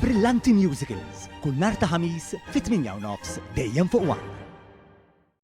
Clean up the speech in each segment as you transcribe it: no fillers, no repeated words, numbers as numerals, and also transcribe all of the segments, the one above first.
Brillanti Musicals, kull nhar ta' Ħamis fit-8:30 dejjem fuq One.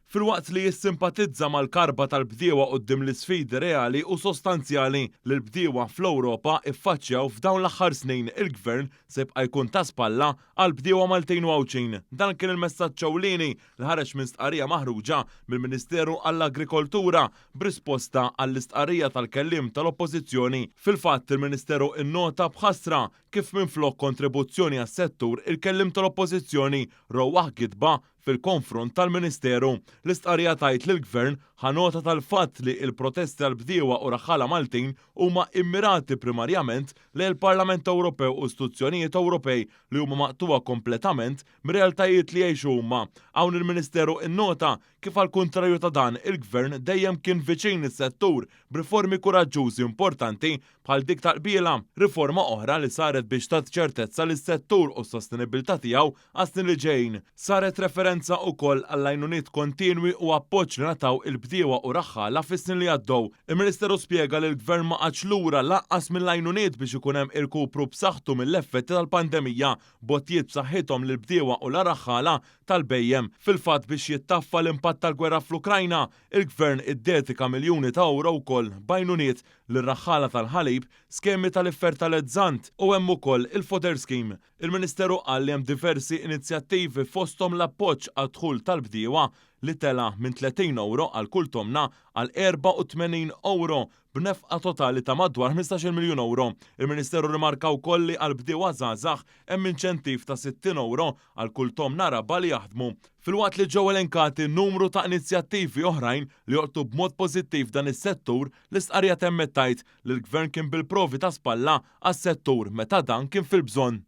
Filwaqt li jissimpatizza mal-karba tal-bdiewa quddiem l-isfidi reali u sostanzjali li l-bdiewa fl-Ewropa ffaċċjaw f'dawn l-aħħar snin, il-Gvern se jibqa' jkun ta' spalla għall-bdiewa Maltin u Għawdxin. Dan kien il-messaġġ ewlieni li ħareġ minn stqarrija maħruġa mill-Ministeru għall-Agrikoltura b'risposta għall-istqarrija tal-kelliem tal-Oppożizzjoni. Fil-fatt, il-Ministeru nnota b'ħasra kif minflok kontribuzzjoni għas-settur, il-kelliem tal-Oppożizzjoni rewwaħ gidba fil-konfront tal-Ministeru. L-istqarrija tgħid li l-Gvern ħa nota tal-fatt li l-protesti tal-bdiewa u raħħala Maltin huma immirati primarjament lejn il-Parlament Ewropew u istituzzjonijiet Ewropej li huma maqtugħa kompletament mir-realtajiet li jgħixu huma. Hawn il-Ministeru nnota kif għall-kuntrarju ta' dan il-Gvern dejjem kien viċin is-settur b'riformi kuraġġużi importanti bħal dik tal-qbiela, riforma oħra li saret biex tagħti ċertezza lis-settur u s-sostenibbiltà tiegħu għas-snin li ġejjin. Saret referenza ukoll għall-għajnuniet kontinwi u appoġġ li ngħataw il-bdiewa u raħħala fis-snin li għaddew. Il-Ministeru spjega li l-Gvern ma qagħadx lura lanqas mill-għajnuniet biex ikun hemm irkupru b'saħħtu mill-effetti tal-pandemija, b'għotjiet b'saħħithom lill-bdiewa u l-raħħala tal-bhejjem. Fil-fatt biex jittaffa l-impatt tal-gwerra fl-Ukrajna, il-Gvern iddedika miljuni ta' ewro wkoll b'għajnuniet lir-raħħala tal-ħalib, skemi tal-iffertalezzant u hemm ukoll il-fodder scheme. Il-Ministeru qal li hemm diversi inizjattivi fosthom l-appoġġ għad-dħul tal-bdiewa li tela' minn 30 ewro għal kull tomna għal 84 ewro b'nefqa totali ta' madwar 15-il miljun ewro. Il-Ministeru rrimarka wkoll li għall-bdiewa żgħażagħ hemm inċentiv ta' 60 ewro għal kull tomna raba' li jaħdmu. Filwaqt li ġew elenkati numru ta' inizjattivi oħrajn li jolqtu b'mod pożittiv dan is-settur, l-istqarrija temmet tgħid li l-Gvern kien bil-provi ta' spalla għas-settur meta dan kien fil-bżonn.